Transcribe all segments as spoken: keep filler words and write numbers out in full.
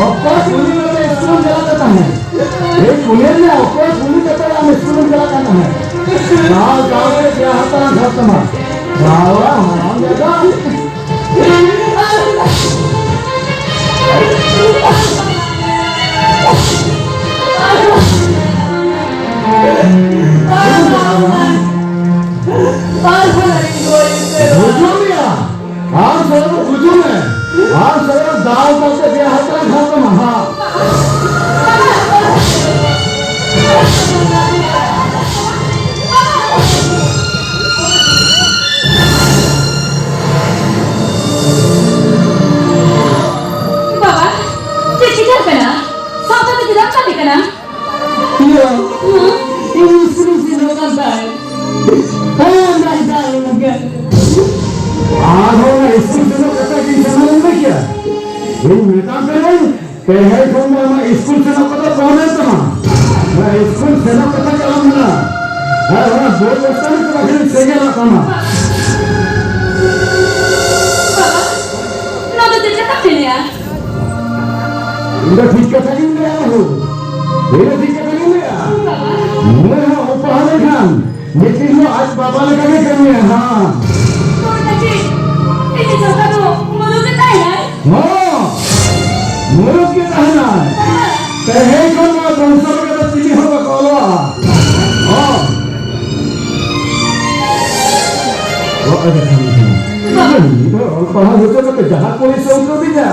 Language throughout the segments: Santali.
ᱚᱠᱚᱭ ᱠᱩᱞᱤ ᱠᱟᱛᱮ ᱥᱠᱩᱞ ᱪᱟᱞᱟᱜ ᱠᱟᱱ ᱛᱟᱦᱮᱸᱫ? ᱮᱭ ᱠᱩᱞᱤ ᱢᱮ, ᱚᱠᱚᱭ ᱠᱩᱞᱤ ᱠᱟᱛᱮ ᱟᱢ ᱥᱠᱩᱞ ᱮᱢ ᱪᱟᱞᱟᱜ ᱠᱟᱱ ᱛᱟᱦᱮᱸᱫ? ᱜᱟᱶ ᱜᱟᱶ ᱛᱮ ᱯᱮ ᱦᱟᱛᱟᱝ ᱠᱷᱟᱱ ᱛᱟᱢᱟ᱾ ᱵᱟᱵᱟ, ᱦᱟᱲᱟᱢ ᱡᱟᱫᱟ᱾ ᱵᱩᱡᱷᱟᱹᱣ ᱢᱮᱭᱟ? ᱟᱢ ᱥᱟᱞᱟᱜ ᱫᱚ ᱵᱩᱡᱷᱟᱹᱣ ᱢᱮ᱾ ᱟᱢ ᱥᱟᱞᱟᱜ ᱫᱟᱣ ᱠᱟᱛᱮ ᱜᱮ ᱦᱟᱛᱟᱣ ᱠᱷᱟᱱ ᱫᱚ ᱢᱟᱦᱟ᱾ ᱵᱟᱵᱟ, ᱪᱮᱫ ᱪᱤᱠᱟᱹᱜ ᱠᱟᱱᱟ? ᱥᱟᱶᱛᱟ ᱫᱚ ᱪᱮᱫᱟᱜ ᱥᱟᱰᱮ ᱠᱟᱱᱟ? ᱤᱭᱟᱹ, ᱤᱧ ᱥᱠᱩᱞ ᱤᱧ ᱥᱮᱱᱚᱜ ᱠᱟᱱ ᱛᱟᱦᱮᱸᱫ᱾ ᱦᱮᱸ, ᱫᱟᱜ, ᱫᱟᱜ, ᱫᱟᱜ᱾ ᱟᱨᱦᱚᱸ ᱚᱱᱟ ᱥᱠᱩᱞ ᱥᱮᱱᱚᱜ ᱠᱟᱛᱷᱟ ᱜᱤᱧ ᱥᱮᱱᱚᱜ ᱮᱢ ᱞᱟᱹᱭ ᱠᱮᱭᱟ? ᱤᱧ ᱢᱮᱛᱟᱢ ᱠᱟᱹᱱᱟᱹᱧ, ᱛᱮᱦᱮᱧ ᱠᱷᱚᱱ ᱫᱚ ᱟᱢᱟᱜ ᱥᱠᱩᱞ ᱥᱮᱱᱚᱜ ᱠᱟᱛᱷᱟ ᱵᱚᱱᱫ ᱮᱱ ᱛᱟᱢᱟ᱾ ᱚᱱᱟ ᱥᱠᱩᱞ ᱥᱮᱱᱚᱜ ᱠᱟᱛᱷᱟ ᱜᱮ ᱟᱞᱚᱢ ᱢᱮᱱᱟ᱾ ᱟᱨ ᱚᱱᱟ ᱵᱳᱨᱰ ᱵᱚᱥᱛᱟ ᱨᱮ ᱪᱟᱞᱟᱜ ᱠᱷᱟᱱ ᱥᱮᱸᱜᱮᱞ ᱟᱜ ᱛᱟᱢᱟ᱾ ᱵᱟᱵᱟ, ᱱᱚᱣᱟ ᱫᱚ ᱪᱮᱫ ᱞᱮᱠᱟᱢ ᱢᱮᱱᱮᱜᱼᱟ? ᱤᱧ ᱫᱚ ᱴᱷᱤᱠ ᱠᱟᱛᱷᱟ ᱜᱤᱧ ᱞᱟᱹᱭᱟ, ᱵᱟᱹᱦᱩ᱾ ᱤᱧ ᱫᱚ ᱴᱷᱤᱠ ᱠᱟᱛᱷᱟ ᱜᱤᱧ ᱞᱟᱹᱭᱟ᱾ ᱵᱟᱵᱟ᱾ ᱱᱩᱭ ᱦᱚᱸ ᱚᱞ ᱯᱟᱲᱦᱟᱣ ᱞᱮᱱᱠᱷᱟᱱ ᱢᱤᱫ ᱫᱤᱱ ᱫᱚ ᱟᱡ ᱵᱟᱵᱟ ᱞᱮᱠᱟ ᱜᱮ ᱠᱟᱹᱢᱤᱭᱟ, ᱦᱮᱸ᱾ ᱛᱚᱵᱮ ᱛᱟᱠᱤ, ᱤᱧ ᱫᱚ ᱥᱚᱨᱠᱟᱨ ᱫᱚ ᱢᱩᱞᱩᱠ ᱜᱮ ᱛᱟᱦᱮᱱᱟᱭ᱾ ᱦᱚᱸ, ᱢᱩᱞᱩᱠ ᱜᱮ ᱛᱟᱦᱮᱱᱟᱭ᱾ ᱵᱟᱵᱟ᱾ ᱛᱮᱦᱮᱧ ᱠᱷᱚᱱ ᱱᱚᱣᱟ ᱵᱚᱝᱥᱚ ᱨᱮᱫᱚ ᱪᱤᱞᱤ ᱦᱚᱸ ᱵᱟᱠᱚ ᱚᱞᱚᱜᱼᱟ᱾ ᱦᱚᱸ᱾ ᱚᱞᱚᱜ ᱨᱮᱜᱮ ᱠᱟᱹᱢᱤ ᱠᱟᱱᱟ᱾ ᱵᱟᱵᱟ᱾ ᱩᱱᱤ ᱫᱚ ᱚᱞ ᱯᱟᱲᱦᱟᱣ ᱦᱚᱪᱚ ᱠᱟᱛᱮ ᱡᱟᱦᱟᱸ ᱠᱚᱞᱮᱡᱽ ᱥᱮ ᱩᱛᱟᱹᱨ ᱫᱤᱧᱟ,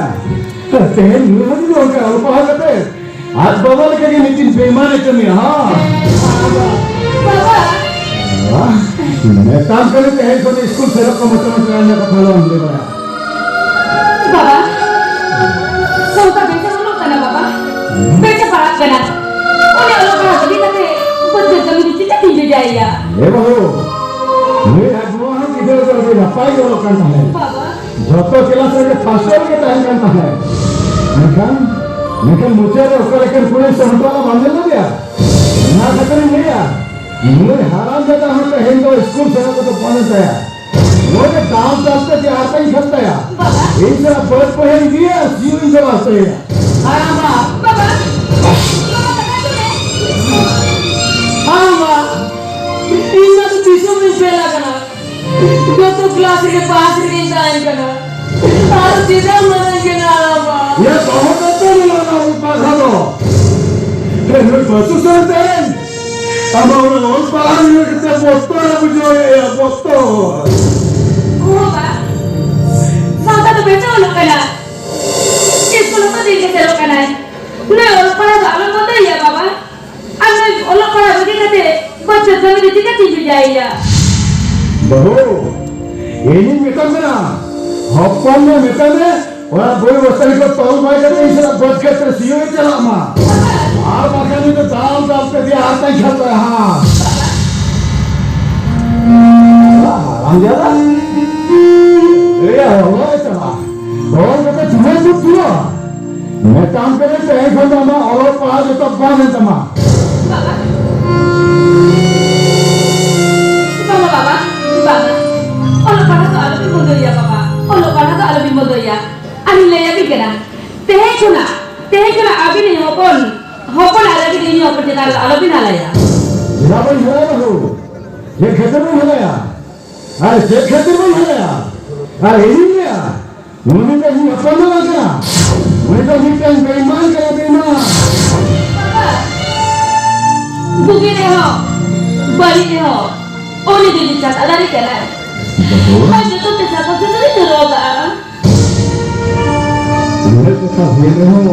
ᱛᱮᱦᱮᱧ ᱱᱩᱭ ᱦᱚᱸ ᱡᱩᱫᱤ ᱚᱱᱠᱟ ᱚᱞ ᱯᱟᱲᱦᱟᱣ ᱠᱟᱛᱮ ᱟᱡ ᱵᱟᱵᱟ ᱞᱮᱠᱟ ᱜᱮ ᱢᱤᱫᱴᱤᱱ ᱵᱮᱢᱟᱱᱮ ᱠᱟᱹᱢᱤᱭᱟ, ᱦᱚᱸ᱾ ᱵᱟᱵᱟ᱾ ᱵᱟᱵᱟ, ᱢᱮᱛᱟᱢ ᱠᱟᱹᱱᱟᱹᱧ ᱛᱮᱦᱮᱧ ᱠᱷᱚᱱ ᱥᱠᱩᱞ ᱥᱮᱱᱚᱜ ᱠᱚ ᱢᱚᱪᱟ ᱢᱚᱪᱟ ᱨᱮᱱᱟᱜ ᱠᱟᱛᱷᱟ ᱟᱞᱚᱢ ᱞᱟᱹᱭ ᱵᱟᱲᱟᱭᱟ᱾ ᱵᱟᱵᱟ, ᱥᱚᱝᱠᱟ ᱵᱮᱥᱮ ᱚᱞᱚᱜ ᱠᱟᱱᱟ ᱵᱟᱵᱟ᱾ ᱵᱮᱥᱮ ᱯᱟᱲᱦᱟᱜ ᱠᱟᱱᱟ᱾ ᱩᱱᱤ ᱚᱞᱚᱜ ᱯᱟᱲᱦᱟᱜ ᱵᱟᱹᱜᱤ ᱠᱟᱛᱮ ᱵᱟᱹᱫᱽ ᱵᱟᱹᱫᱽ ᱠᱟᱹᱢᱤ ᱫᱚ ᱪᱮᱫᱟᱜ ᱤᱧ ᱵᱷᱮᱡᱟᱭᱮᱭᱟ? ᱮ ᱵᱟᱹᱦᱩ, ᱱᱩᱭ ᱟᱡ ᱵᱟᱵᱟ ᱦᱚᱸ ᱜᱤᱫᱽᱨᱟᱹ ᱫᱚ ᱟᱹᱰᱤ ᱱᱟᱯᱟᱭ ᱜᱮ ᱚᱞᱚᱜ ᱠᱟᱱ ᱛᱟᱦᱮᱸᱫ᱾ ᱵᱟᱵᱟ᱾ ᱡᱚᱛᱚ ᱠᱮᱞᱟᱥ ᱨᱮᱜᱮ ᱯᱷᱟᱥᱴ ᱨᱮᱜᱮ ᱛᱟᱦᱮᱱ ᱠᱟᱱ ᱛᱟᱦᱮᱸᱫ᱾ ᱢᱮᱱᱠᱷᱟᱱ, ᱢᱮᱱᱠᱷᱟᱱ ᱢᱩᱪᱟᱹᱫ ᱨᱮ ᱚᱠᱟ ᱞᱮᱠᱟᱱ ᱠᱩᱲᱤ ᱥᱚᱱᱛᱚᱨᱟ ᱵᱟᱢ ᱧᱮᱞ ᱞᱮᱫᱮᱭᱟ? ᱚᱱᱟ ᱠᱷᱟᱹᱛᱤᱨᱤᱧ ᱞᱟᱹᱭᱟ, ᱱᱩᱭ ᱦᱟᱨᱟᱢ ᱡᱟᱫᱟ ᱦᱚᱸ ᱛᱮᱦᱮᱧ ᱫᱚ ᱥᱠᱩᱞ ᱥᱮᱱᱚᱜ ᱠᱚᱫᱚ ᱵᱚᱱᱫ ᱮᱱ ᱛᱟᱭᱟ᱾ ᱱᱚᱰᱮ ᱫᱟᱞ ᱫᱟᱞ ᱛᱮ ᱡᱟᱦᱟᱸ ᱛᱮᱧ ᱠᱷᱟᱱ ᱛᱟᱭᱟ᱾ ᱵᱟᱵᱟ᱾ ᱤᱧ ᱥᱟᱞᱟᱜ ᱵᱟᱹᱫ ᱵᱟᱹᱭᱦᱟᱹᱲ ᱤᱫᱤᱭᱟ, ᱥᱤᱭᱳᱜ ᱤᱧ ᱪᱟᱞᱟᱣ ᱦᱚᱪᱚᱭᱟ᱾ ᱦᱟᱨᱟᱢᱵᱟ᱾ ᱵᱟᱵᱟ᱾ ᱵᱟᱵᱟ, ᱠᱟᱛᱷᱟ ᱟᱸᱡᱚᱢ ᱢᱮ᱾ ᱦᱟᱨᱟᱢᱵᱟ, ᱤᱧ ᱢᱟ ᱛᱚ ᱫᱤᱥᱚᱢ ᱨᱤᱧ ᱯᱷᱮᱞ ᱟᱠᱟᱱᱟ᱾ ᱡᱚᱛᱚ ᱠᱞᱟᱥ ᱨᱮᱜᱮ ᱯᱟᱥ ᱨᱮᱜᱮᱧ ᱛᱟᱦᱮᱱ ᱠᱟᱱᱟ᱾ ᱟᱨ ᱪᱮᱫᱟᱜ ᱢᱟᱱᱟᱧ ᱠᱟᱱᱟ, ᱵᱟᱵᱟ? ᱭᱟ, ᱵᱟᱵᱟ ᱫᱚ ᱛᱚ ᱱᱚᱣᱟ ᱨᱮᱱᱟᱜ ᱚᱞ ᱯᱟᱲᱦᱟᱣ ᱫᱚ᱾ ᱮ, ᱱᱩᱭ ᱵᱟᱹᱥᱩ ᱥᱟᱶᱛᱮ ᱟᱢᱟᱜ ᱚᱱᱟ ᱚᱞ ᱯᱟᱲᱦᱟᱣ ᱧᱮᱞ ᱠᱟᱛᱮ ᱵᱚᱛᱚᱨ ᱮ ᱵᱩᱡᱷᱟᱹᱣ ᱮᱫᱼᱟ, ᱵᱚᱛᱚᱨ᱾ ᱳ ᱵᱟᱵᱟ, ᱥᱟᱶᱛᱟ ᱫᱚ ᱵᱮᱥ ᱚᱞᱚᱜ ᱠᱟᱱᱟ᱾ ᱤᱥᱠᱩᱞ ᱦᱚᱸ ᱫᱤᱱ ᱜᱮ ᱥᱮᱱᱚᱜ ᱠᱟᱱᱟᱭ᱾ ᱱᱩᱭ ᱚᱞᱚᱜ ᱯᱟᱲᱦᱟᱣ ᱫᱚ ᱟᱞᱚᱢ ᱵᱚᱱᱫᱚᱭᱮᱭᱟ, ᱵᱟᱵᱟ᱾ ᱟᱨ ᱱᱩᱭ ᱚᱞᱚᱜ ᱯᱟᱲᱦᱟᱣ ᱵᱟᱹᱜᱤ ᱠᱟᱛᱮ ᱵᱟᱹᱫ ᱪᱟᱥ ᱠᱟᱹᱢᱤ ᱫᱚ ᱪᱤᱠᱟᱹᱛᱤᱧ ᱵᱷᱮᱡᱟᱭᱮᱭᱟ? ᱵᱟᱹᱵᱩ, ᱤᱧᱤᱧ ᱢᱮᱛᱟᱢ ᱠᱟᱱᱟ, ᱦᱚᱯᱚᱱ ᱢᱮ, ᱢᱮᱛᱟᱭ ᱢᱮ, ᱚᱱᱟ ᱵᱳᱭ ᱵᱚᱥᱛᱟ ᱠᱚ ᱛᱚᱞ ᱵᱟᱭ ᱠᱟᱛᱮ ᱤᱧ ᱥᱟᱞᱟᱜ ᱵᱟᱹᱫᱽ ᱠᱷᱮᱛ ᱨᱮ ᱥᱤᱭᱳᱜ ᱮ ᱪᱟᱞᱟᱜ ᱢᱟ᱾ ᱟᱨ ᱵᱟᱠᱷᱟᱱ ᱤᱧ ᱫᱚ ᱫᱟᱞ ᱫᱟᱞ ᱛᱮ ᱫᱮᱭᱟ ᱦᱟᱨᱛᱟᱧ ᱠᱷᱟᱞ ᱛᱟᱭᱟ ᱦᱟᱸᱜ᱾ ᱦᱟᱨᱟᱢ ᱡᱟᱫᱟ᱾ ᱮᱭᱟ, ᱦᱚᱲ ᱮ ᱪᱟᱞᱟᱜ᱾ ᱫᱚᱞ ᱠᱟᱛᱮ ᱪᱩᱲᱟᱹ ᱠᱚ ᱪᱩᱲᱟᱹ᱾ ᱢᱮᱛᱟᱢ ᱠᱟᱹᱱᱟᱹᱧ, ᱛᱮᱦᱮᱧ ᱠᱷᱚᱱ ᱫᱚ ᱟᱢᱟᱜ ᱚᱞᱚᱜ ᱯᱟᱲᱦᱟᱜ ᱡᱚᱛᱚ ᱵᱚᱱᱫ ᱮᱱ ᱛᱟᱢᱟ᱾ ᱵᱟᱵᱟ, ᱵᱟᱵᱟ, ᱵᱟᱵᱟ, ᱵᱟᱵᱟ, ᱚᱞᱚᱜ ᱯᱟᱲᱦᱟᱜ ᱫᱚ ᱟᱞᱚᱵᱤᱱ ᱵᱚᱱᱫᱚᱭᱟ, ᱵᱟᱵᱟ᱾ ᱚᱞᱚᱜ ᱯᱟᱲᱦᱟᱜ ᱫᱚ ᱟᱞᱚᱵᱤᱱ ᱵᱚᱱᱫᱚᱭᱟ᱾ ᱟᱨᱤᱧ ᱞᱟᱹᱭ ᱟᱹᱵᱤᱱ ᱠᱟᱱᱟ, ᱛᱮᱦᱮᱧ ᱠᱷᱚᱱᱟᱜ, ᱛᱮᱦᱮᱧ ᱠᱷᱚᱱᱟᱜ ᱟᱹᱵᱤᱱ ᱤᱧ ᱦᱚᱯᱚᱱ, ᱦᱚᱯᱚᱱ ᱟᱨ ᱟᱹᱵᱤᱱ ᱤᱧ ᱦᱚᱯᱚᱱ ᱪᱮᱛᱟᱱ ᱨᱮ ᱟᱞᱚᱵᱤᱱ ᱦᱟᱞᱟᱭᱟ᱾ ᱪᱮᱫᱟᱜ ᱵᱟᱹᱧ ᱦᱟᱞᱟᱭᱟ ᱵᱟᱹᱦᱩ? ᱪᱮᱫ ᱠᱷᱟᱹᱛᱤᱨ ᱵᱟᱹᱧ ᱦᱟᱞᱟᱭᱟ? ᱟᱨ ᱪᱮᱫ ᱠᱷᱟᱹᱛᱤᱨ ᱵᱟᱹᱧ ᱦᱟᱞᱟᱭᱟ? ᱟᱨ ᱤᱧᱤᱧ ᱞᱟᱹᱭᱟ, ᱩᱱᱤ ᱫᱚ ᱤᱧ ᱦᱚᱯᱚᱱ ᱫᱚ ᱵᱟᱝ ᱠᱟᱱᱟ᱾ ᱩᱱᱤ ᱫᱚ ᱢᱤᱫᱴᱟᱝ ᱵᱮᱭᱤᱢᱟᱱ ᱠᱟᱱᱟ, ᱵᱮᱭᱤᱢᱟᱱ᱾ ᱵᱟᱵᱟ, ᱵᱩᱜᱤ ᱨᱮᱦᱚᱸ, ᱵᱟᱹᱲᱤᱡ ᱨᱮᱦᱚᱸ, ᱩᱱᱤ ᱫᱚ ᱤᱧ ᱪᱟᱪᱟ ᱫᱟᱨᱮ ᱠᱟᱱᱟᱭ᱾ ᱵᱟᱹᱵᱩ᱾ ᱟᱨ ᱡᱚᱛᱚ ᱯᱮᱥᱟ ᱠᱚ ᱡᱚᱛᱚ ᱞᱤᱧ ᱫᱚᱦᱚ ᱠᱟᱜᱼᱟ᱾ ᱩᱱᱟᱹᱜ ᱠᱟᱛᱷᱟ ᱦᱩᱭᱮᱱ ᱨᱮᱦᱚᱸ,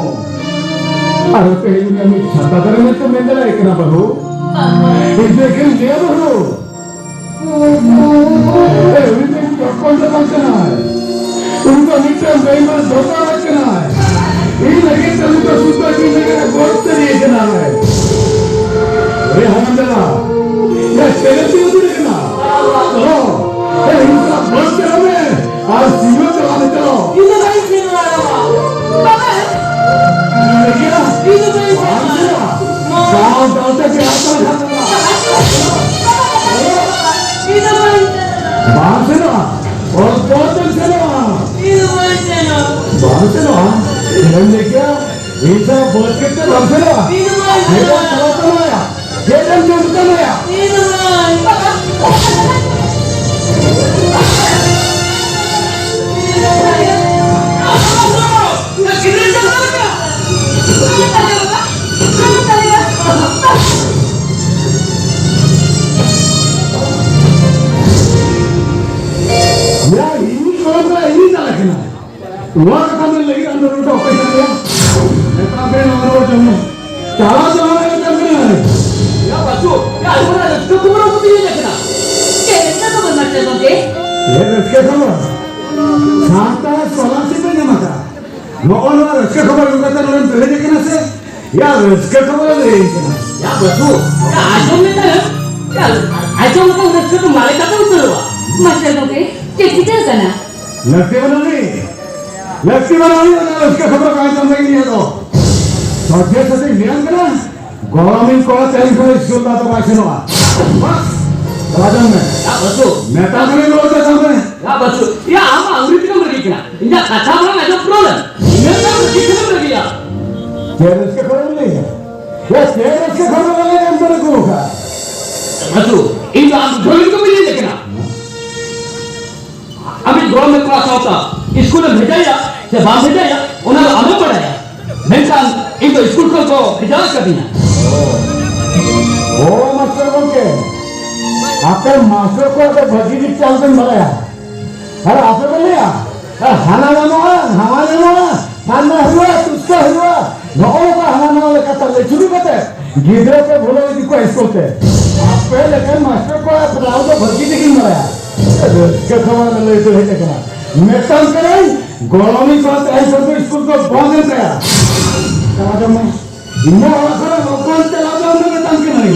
ᱟᱨ ᱛᱮᱦᱮᱧ ᱩᱱᱤ ᱟᱢᱤᱡ ᱪᱷᱟᱛᱟ ᱫᱟᱨᱮ ᱢᱮᱱᱛᱮ ᱢᱮᱱ ᱫᱟᱲᱮᱭᱟᱭ ᱠᱟᱱᱟ, ᱵᱟᱹᱵᱩ? ᱵᱟᱵᱟ᱾ ᱤᱧ ᱫᱚ ᱮᱠᱷᱮᱱ ᱞᱟᱹᱭᱟ, ᱵᱟᱹᱵᱩ᱾ ᱮ, ᱩᱱᱤ ᱫᱚ ᱤᱧ ᱦᱚᱯᱚᱱ ᱫᱚ ᱵᱟᱝ ᱠᱟᱱᱟᱭ᱾ ᱩᱱᱤ ᱫᱚ ᱢᱤᱫᱴᱟᱝ ᱵᱮᱭᱤᱢᱟᱱ ᱫᱷᱳᱠᱟᱵᱟᱡᱽ ᱠᱟᱱᱟᱭ᱾ ᱤᱧ ᱞᱟᱹᱜᱤᱫ ᱛᱮ ᱩᱱᱤ ᱫᱚ ᱥᱩᱫᱷᱟᱹ ᱤᱧ ᱞᱟᱹᱜᱤᱫ ᱮ ᱜᱚᱡ ᱩᱛᱟᱹᱨᱤᱭ ᱠᱟᱱᱟᱭ᱾ ᱮ ᱦᱟᱲᱟᱢ ᱫᱟᱫᱟ, ᱮ ᱪᱮᱫ ᱮᱢ ᱪᱤᱠᱟᱹ ᱠᱟᱱᱟ? ᱦᱚᱸ, ᱮ ᱤᱧ ᱥᱟᱞᱟᱜ ᱵᱟᱥ ᱪᱟᱞᱟᱣ ᱢᱮ ᱟᱨ ᱥᱤᱭᱳ ᱤᱧ ᱫᱚ ᱵᱟᱹᱧ ᱥᱮᱱᱚᱜᱼᱟ, ᱵᱟᱵᱟ᱾ ᱵᱟᱵᱟ᱾ ᱤᱧ ᱫᱚ ᱵᱟᱹᱧ ᱥᱮᱱᱚᱜᱼᱟ᱾ ᱢᱟ᱾ ᱜᱟᱶ ᱜᱟᱶᱛᱮ ᱯᱮᱲᱟ ᱠᱚ ᱦᱟᱛᱟᱣᱟ᱾ ᱤᱧ ᱫᱚ ᱵᱟᱹᱧ ᱥᱮᱱᱚᱜᱼᱟ᱾ ᱵᱟᱢ ᱥᱮᱱᱚᱜᱼᱟ? ᱚᱞ ᱯᱚᱨ ᱛᱮᱢ ᱥᱮᱱᱚᱜᱼᱟ᱾ ᱤᱧ ᱫᱚ ᱵᱟᱹᱧ ᱥᱮᱱᱚᱜᱼᱟ᱾ ᱵᱟᱢ ᱥᱮᱱᱚᱜᱼᱟ? ᱪᱮᱫ ᱮᱢ ᱞᱟᱹᱭ ᱠᱮᱜᱼᱟ? ᱤᱧ ᱥᱟᱶ ᱵᱟᱹᱫᱽ ᱠᱷᱮᱛ ᱛᱮ ᱵᱟᱢ ᱥᱮᱱᱚᱜᱼᱟ? ᱤᱧ ᱫᱚ ᱵᱟᱹᱧ ᱥᱮᱱᱚᱜᱼᱟ᱾ ᱪᱮᱫ ᱮᱢ ᱪᱟᱞᱟᱜ ᱠᱟᱱᱟ? ᱪᱮᱫ ᱮᱢ ᱪᱤᱠᱟᱹ ᱠᱟᱱᱟ? ᱤᱧ ᱫᱚ ᱵᱟᱹᱧ᱾ ᱭᱟ, ᱤᱧ ᱠᱚᱲᱟ ᱠᱚᱲᱟ, ᱤᱧ ᱪᱟᱞᱟᱜ ᱠᱟᱱᱟ᱾ ᱱᱚᱣᱟ ᱠᱟᱛᱷᱟ ᱢᱮᱱ ᱞᱟᱹᱜᱤᱫ ᱟᱢ ᱫᱚ ᱱᱚᱰᱮ ᱚᱠᱚᱭ ᱠᱟᱱ ᱜᱮᱭᱟ? ᱢᱮᱛᱟᱢ ᱠᱟᱹᱱᱟᱹᱧ ᱱᱚᱣᱟ ᱨᱩᱣᱟᱹᱲ ᱪᱚᱝ ᱢᱮ᱾ ᱪᱟᱞᱟᱣ ᱪᱟᱞᱟᱣ ᱨᱮ ᱢᱮᱛᱟᱢ ᱠᱟᱹᱱᱟᱹᱧ᱾ ᱭᱟ ᱵᱟᱹᱪᱩ, ᱭᱟ ᱟᱭᱳ ᱨᱮᱱᱟᱜ ᱨᱟᱹᱥᱠᱟᱹ ᱠᱷᱚᱵᱚᱨ ᱟᱹᱜᱩ ᱛᱤᱧ ᱦᱮᱡ ᱟᱠᱟᱱᱟ᱾ ᱪᱮᱫ ᱨᱟᱹᱥᱠᱟᱹ ᱠᱷᱚᱵᱚᱨ ᱢᱟᱥᱴᱟᱨ ᱜᱚᱢᱠᱮ? ᱪᱮᱫ ᱨᱟᱹᱥᱠᱟᱹ ᱠᱷᱚᱵᱚᱨ? ᱥᱟᱱᱛᱟᱲ scholarship ᱮ ᱧᱟᱢ ᱟᱠᱟᱫᱼᱟ᱾ ᱱᱚᱜᱼᱚ ᱱᱚᱣᱟ ᱨᱟᱹᱥᱠᱟᱹ ᱠᱷᱚᱵᱚᱨ ᱟᱹᱜᱩ ᱠᱟᱛᱮ ᱱᱚᱰᱮᱢ ᱫᱩᱲᱩᱵ ᱦᱮᱡ ᱟᱠᱟᱱᱟ ᱥᱮ? ᱭᱟ ᱨᱟᱹᱥᱠᱟᱹ ᱠᱷᱚᱵᱚᱨ ᱮ ᱞᱟᱹᱭ ᱟᱹᱧ ᱠᱟᱱᱟ᱾ ᱭᱟ ᱵᱟᱹᱪᱩ, ᱭᱟ ᱟᱸᱡᱚᱢ ᱞᱮ ᱛᱟᱭᱚᱢ, ᱭᱟ ᱟᱸᱡᱚᱢ ᱞᱮᱠᱷᱟᱱ ᱨᱟᱹᱥᱠᱟᱹ ᱫᱚ ᱢᱟᱞᱮ ᱠᱟᱛᱮ ᱩᱛᱟᱹᱨᱚᱜᱼᱟ᱾ ᱢᱟᱥᱴᱟᱨ ᱜᱚᱢᱠᱮ, ᱪᱮᱫ ᱪᱤᱠᱟᱹ ᱟᱠᱟᱱᱟ? ᱞᱟᱹᱠᱛᱤ ᱵᱟᱹᱱᱩᱜ ᱟᱹᱱᱤᱡ, ᱞᱟᱹᱠᱛᱤ ᱵᱟᱹᱱᱩᱜ ᱟᱹᱱᱤᱡ, ᱚᱱᱟ ᱨᱟᱹᱥᱠᱟᱹ ᱠᱷᱚᱵᱚᱨ ᱠᱚ ᱟᱸᱡᱚᱢ ᱞᱟᱹᱜᱤᱫ ᱤᱧᱟᱹᱜ ᱫᱚ᱾ ᱥᱚᱡᱷᱮ ᱥᱚᱡᱷᱮ ᱞᱟᱹᱭᱟᱢ ᱠᱟᱱᱟ, ᱜᱚᱲᱚᱢᱤᱧ ᱠᱚᱲᱟ ᱛᱮᱦᱮᱧ ᱠᱷᱚᱱ ᱥᱠᱩᱞ ᱫᱚ ᱟᱫᱚ ᱵᱟᱭ ᱥᱮᱱᱚᱜᱼᱟ᱾ ᱵᱟᱥ, ᱪᱟᱞᱟᱣ ᱡᱚᱝ ᱢᱮ᱾ ᱭᱟ ᱵᱟᱹᱪᱩ᱾ ᱢᱮᱛᱟᱢ ᱠᱟᱹᱱᱟᱹᱧ ᱨᱩᱣᱟᱹᱲ ᱪᱟᱞᱟᱜ ᱢᱮ᱾ ᱭᱟ ᱵᱟᱹᱪᱩ, ᱭᱟ ᱟᱢ ᱢᱟ ᱟᱹᱣᱨᱤ ᱛᱮᱜᱮᱢ ᱨᱟᱹᱜᱤ ᱠᱟᱱᱟ᱾ ᱤᱧᱟᱹᱜ ᱠᱟᱛᱷᱟ ᱵᱟᱝ ᱟᱸᱡᱚᱢ ᱯᱩᱨᱟᱹᱣ ᱞᱮᱢ᱾ ᱤᱱᱟᱹ ᱛᱟᱭᱚᱢ ᱨᱟᱹᱜᱤ ᱠᱷᱟᱱᱮᱢ ᱨᱟᱹᱜᱤᱭᱟ᱾ ᱪᱮᱫ ᱨᱟᱹᱥᱠᱟᱹ ᱠᱷᱚᱵᱚᱨᱮᱢ ᱞᱟᱹᱭᱟ? ᱭᱟ ᱪᱮᱫ ᱨᱟᱹᱥᱠᱟᱹ ᱠᱷᱚᱵᱚᱨ ᱞᱟᱹᱭᱟ ᱮᱢ ᱠᱟᱱᱟ ᱠᱚ ᱚᱱᱠᱟ? ᱵᱟᱹᱪᱩ, ᱤᱧ ᱫᱚ ᱟᱢ ᱵᱩᱡᱷᱟᱹᱣ ᱞᱟᱹᱜᱤᱫ ᱫᱚ ᱵᱟᱹᱧ ᱦᱮᱡ ᱟᱠᱟᱱᱟ᱾ ᱟᱢᱤᱡ ᱜᱚᱲᱚᱢ ᱠᱚᱲᱟ ᱥᱟᱶᱛᱟ ᱥᱠᱩᱞᱮᱢ ᱵᱷᱮᱡᱟᱭᱟ ᱥᱮ ᱵᱟᱢ ᱵᱷᱮᱡᱟᱭᱟ, ᱚᱱᱟ ᱫᱚ ᱟᱢᱮᱢ ᱵᱟᱲᱟᱭᱟ᱾ ᱢᱮᱱᱠᱷᱟᱱ ᱤᱧ ᱫᱚ ᱥᱠᱩᱞ ᱠᱷᱚᱱ ᱠᱚ ᱵᱷᱮᱡᱟ ᱟᱠᱟᱫᱤᱧᱟ᱾ ᱚ ᱢᱟᱥᱴᱟᱨ ᱜᱚᱢᱠᱮ, ᱟᱯᱮ ᱢᱟᱥᱴᱟᱨ ᱠᱚᱣᱟᱜ ᱫᱚ ᱵᱷᱟᱹᱜᱤ ᱜᱮ ᱪᱟᱞ ᱵᱮᱱ ᱵᱟᱲᱟᱭᱟ᱾ ᱟᱨ ᱟᱯᱮ ᱯᱮ ᱞᱟᱹᱭᱟ, ᱦᱟᱱᱟ ᱧᱟᱢᱚᱜᱼᱟ, ᱱᱟᱣᱟ ᱧᱟᱢᱚᱜᱼᱟ, ᱯᱷᱟᱱᱟ ᱦᱩᱭᱩᱜᱼᱟ, ᱛᱩᱥᱠᱟ ᱦᱩᱭᱩᱜᱼᱟ, ᱱᱚᱜᱼᱚ ᱱᱚᱝᱠᱟ ᱦᱟᱱᱟ ᱱᱟᱣᱟ ᱞᱮᱠᱟᱛᱮ ᱞᱟᱹᱭ ᱥᱩᱨᱩ ᱠᱟᱛᱮ ᱜᱤᱫᱽᱨᱟᱹ ᱯᱮ ᱵᱷᱩᱞᱟᱹᱣ ᱤᱫᱤ ᱠᱚᱣᱟ ᱥᱠᱩᱞ ᱛᱮ᱾ ᱟᱯᱮ ᱞᱮᱠᱟᱱ ᱢᱟᱥᱴᱟᱨ ᱠᱚᱣᱟᱜ ᱫᱟᱣ ᱫᱚ ᱵᱷᱟᱹᱜᱤ ᱴᱷᱤᱠᱤᱧ ᱵᱟᱲᱟᱭᱟ᱾ ᱨᱟᱹᱥᱠᱟᱹ ᱠᱷᱚᱵᱚᱨ ᱞᱟᱹᱭ ᱛᱮ ᱦᱮᱡ ᱟᱠᱟᱱᱟ᱾ ᱢᱮᱛᱟᱢ ᱠᱟᱹᱱᱟᱹᱧ, ᱜᱚᱲᱚᱢᱤᱧ ᱠᱚᱲᱟ ᱛᱮᱦᱮᱧ ᱠᱷᱚᱱ ᱫᱚ ᱥᱠᱩᱞ ᱫᱚ ᱵᱚᱱᱫ ᱮᱱ ᱛᱟᱭᱟ᱾ ᱪᱟᱞᱟᱣ ᱡᱚᱝ ᱢᱮ᱾ ᱤᱧᱟᱹᱜ ᱚᱲᱟᱜ ᱠᱷᱚᱱ ᱞᱚᱜᱚᱱ ᱪᱟᱞᱟᱣ ᱡᱚᱝ ᱢᱮ ᱢᱮᱛᱟᱢ ᱠᱟᱹᱱᱟᱹᱧ᱾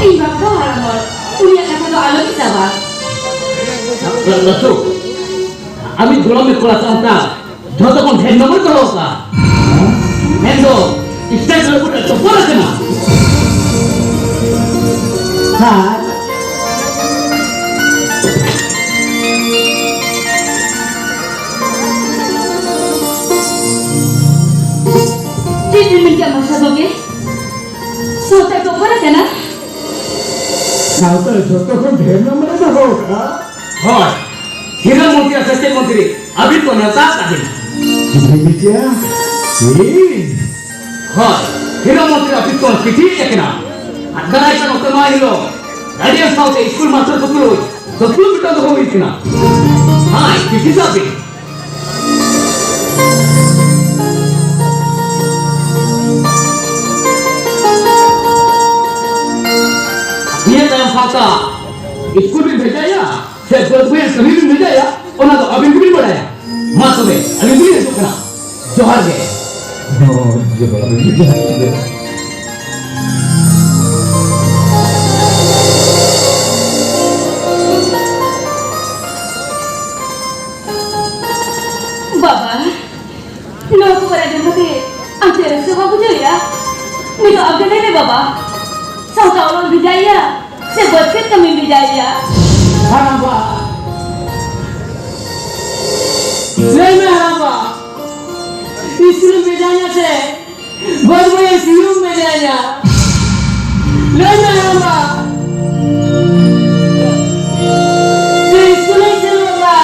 ᱤᱧ ᱵᱟᱯᱞᱟ ᱦᱟᱲᱟᱢ ᱦᱚᱲ, ᱩᱱᱤᱭᱟᱜ ᱠᱟᱛᱷᱟ ᱫᱚ ᱟᱞᱚᱢ ᱢᱮᱛᱟᱣᱟ᱾ ᱞᱟᱹᱴᱩ, ᱟᱢᱤᱡ ᱜᱚᱲᱚᱢᱤᱡ ᱠᱚᱲᱟ ᱥᱟᱶᱛᱟ ᱡᱷᱚᱛᱚ ᱠᱷᱚᱱ ᱰᱷᱮᱨ ᱱᱚᱢᱵᱚᱨ ᱫᱚᱦᱚ ᱠᱟᱜᱼᱟ᱾ ᱢᱮᱱᱫᱚ state level ᱨᱮ topper ᱟᱠᱟᱱᱟ᱾ ᱟᱨ ᱪᱮᱫ ᱵᱤᱱ ᱢᱮᱱ ᱠᱮᱫᱟ ᱢᱟᱥᱴᱟᱨ ᱜᱚᱢᱠᱮ? ᱥᱟᱶᱛᱟ topper ᱟᱠᱟᱱᱟ? ᱥᱟᱶᱛᱟ ᱡᱷᱚᱛᱚ ᱠᱷᱚᱱ ᱰᱷᱮᱨ ᱱᱚᱢᱵᱚᱨ ᱮ ᱫᱚᱦᱚ ᱠᱟᱜᱼᱟ᱾ ᱦᱳᱭ, ᱦᱤᱨᱟᱹ ᱢᱚᱱᱛᱨᱤ ᱟᱨ ᱥᱮᱪᱮᱫ ᱢᱚᱱᱛᱨᱤ ᱟᱹᱵᱤᱱ ᱠᱚ ᱱᱮᱣᱛᱟ ᱟᱠᱟᱫ ᱵᱤᱱᱟ᱾ ᱪᱤᱴᱷᱤ ᱵᱤᱪᱟᱹᱨ? ᱤᱧ? ᱦᱳᱭ, ᱦᱤᱨᱟᱹ ᱢᱚᱱᱛᱨᱤ ᱚᱯᱷᱤᱥ ᱠᱷᱚᱱ ᱪᱤᱴᱷᱤ ᱦᱮᱡ ᱟᱠᱟᱱᱟ᱾ ᱟᱨ ᱫᱟᱨᱟᱭ ᱠᱟᱱ ᱚᱛᱮᱢᱟᱦᱟ ᱦᱤᱞᱳᱜ ᱜᱟᱨᱰᱤᱭᱟᱱ ᱥᱟᱶᱛᱮ ᱥᱠᱩᱞ ᱢᱟᱥᱴᱟᱨ ᱠᱚ ᱛᱩᱞᱩᱡ ᱫᱩᱯᱲᱩᱵ ᱢᱤᱫᱴᱟᱝ ᱫᱚᱦᱚ ᱦᱩᱭ ᱠᱟᱱᱟ᱾ ᱦᱳᱭ, ᱪᱤᱴᱷᱤ ᱥᱟᱵ ᱵᱤᱱ᱾ ᱱᱤᱭᱟᱹ ᱛᱟᱭᱚᱢ ᱥᱟᱶᱛᱟ ᱥᱠᱩᱞ ᱵᱤᱱ ᱵᱷᱮᱡᱟᱭᱟ ᱥᱮ ᱵᱟᱹᱫᱽ ᱵᱟᱹᱭᱦᱟᱹᱲ ᱠᱟᱹᱢᱤ ᱵᱤᱱ ᱵᱷᱮᱡᱟᱭᱟ, ᱚᱱᱟ ᱫᱚ ᱟᱹᱵᱤᱱ ᱜᱮᱵᱤᱱ ᱵᱟᱲᱟᱭᱟ᱾ ᱢᱟ ᱛᱚᱵᱮ, ᱟᱹᱞᱤᱧ ᱫᱚᱞᱤᱧ ᱦᱤᱡᱩᱜ ᱠᱟᱱᱟ᱾ ᱡᱚᱦᱟᱨ ᱜᱮ᱾ ᱦᱳᱭ, ᱡᱚᱦᱟᱨ ᱜᱮ, ᱡᱚᱦᱟᱨ ᱜᱮ᱾ ᱵᱟᱵᱟ, ᱱᱚᱣᱟ ᱠᱷᱚᱵᱚᱨ ᱟᱸᱡᱚᱢ ᱠᱟᱛᱮ ᱟᱢ ᱪᱮᱫ ᱨᱟᱹᱥᱠᱟᱹ ᱵᱟᱢ ᱵᱩᱡᱷᱟᱹᱣᱮᱫᱼᱟ? ᱱᱤᱛᱚᱜ ᱟᱢ ᱜᱮ ᱞᱟᱹᱭ ᱢᱮ ᱵᱟᱵᱟ, ᱥᱟᱶᱛᱟ ᱚᱞᱚᱜ ᱵᱷᱮᱡᱟᱭᱮᱭᱟ ᱥᱮ ᱵᱟᱹᱫᱽ ᱠᱷᱮᱛ ᱠᱟᱹᱢᱤᱢ ᱵᱷᱮᱡᱟᱭᱮᱭᱟ? ᱦᱟᱲᱟᱢᱵᱟ, ᱞᱟᱹᱭ ᱢᱮ ᱦᱟᱲᱟᱢᱵᱟ, ᱤᱥᱠᱩᱞᱮᱢ ᱵᱷᱮᱡᱟᱭᱮᱭᱟ ᱥᱮ ᱵᱟᱹᱫᱽ ᱵᱟᱹᱭᱦᱟᱹᱲ ᱥᱤᱭᱳᱜ ᱢᱮᱱᱟᱭᱟ᱾ ᱞᱟᱹᱭ ᱢᱮ ᱦᱟᱲᱟᱢᱵᱟ᱾ ᱥᱮ ᱤᱥᱠᱩᱞᱮ ᱥᱮᱱᱚᱜᱼᱟ?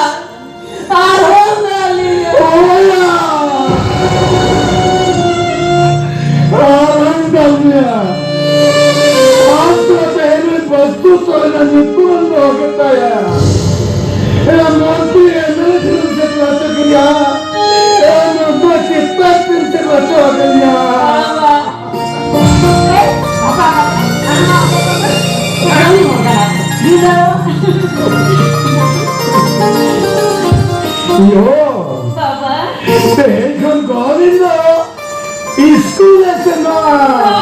ᱟᱨᱦᱚᱸ ᱱᱟᱹᱞᱤ᱾ ᱚᱭᱟ᱾ ᱟᱨᱦᱚᱸ ᱱᱟᱹᱞᱤ᱾ ᱟᱢ ᱫᱚ ᱛᱮᱦᱮᱧ ᱵᱟᱹᱥᱛᱩ ᱛᱚᱞᱟ ᱧᱩᱛᱩᱢ ᱫᱚᱦᱚ ᱠᱮᱫ ᱛᱟᱭᱟ᱾ ᱮ ᱢᱚᱱᱛᱨᱤ MLA ᱴᱷᱮᱱ ᱥᱮᱴᱮᱨ ᱦᱚᱪᱚ ᱠᱮᱫᱮᱭᱟ᱾ ᱮ ᱱᱚᱣᱟ ᱪᱮᱛᱟᱱ ᱛᱮ ᱥᱮᱴᱮᱨ ᱦᱚᱪᱚ ᱠᱮᱫᱮᱭᱟ᱾ ᱭᱳ, ᱵᱟᱵᱟ᱾ ᱛᱮᱦᱮᱧ ᱠᱷᱚᱱ ᱜᱚᱵᱤᱱᱫᱚ ᱤᱥᱠᱩᱞ ᱮ ᱥᱮᱱᱚᱜᱼᱟ᱾